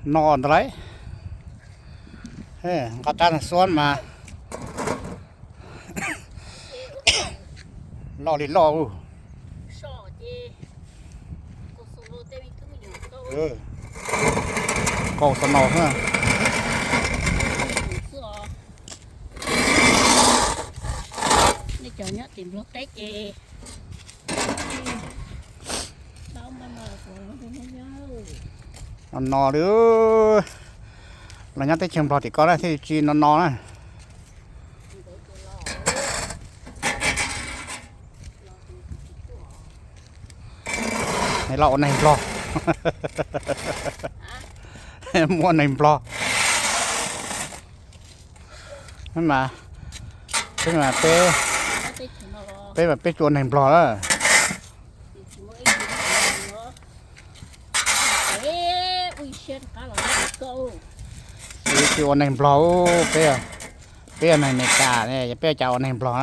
No ntawd lauj, nqa rab no xuab mas loj li loj. Kaus xo no xwb. Nej cov nyob tim Nplog teb ces no no li, los nyob teb chaws Nplog tim ko na thiaj tsis no no na. Los ua neeg Nplog, muaj neeg Nplog. Peb mas peb, peb mas peb tsis ua neeg Nplog lawm. Peb tsis ua neeg Nplog, peb, peb yog neeg Amelikas, peb cas ua neeg Nplog.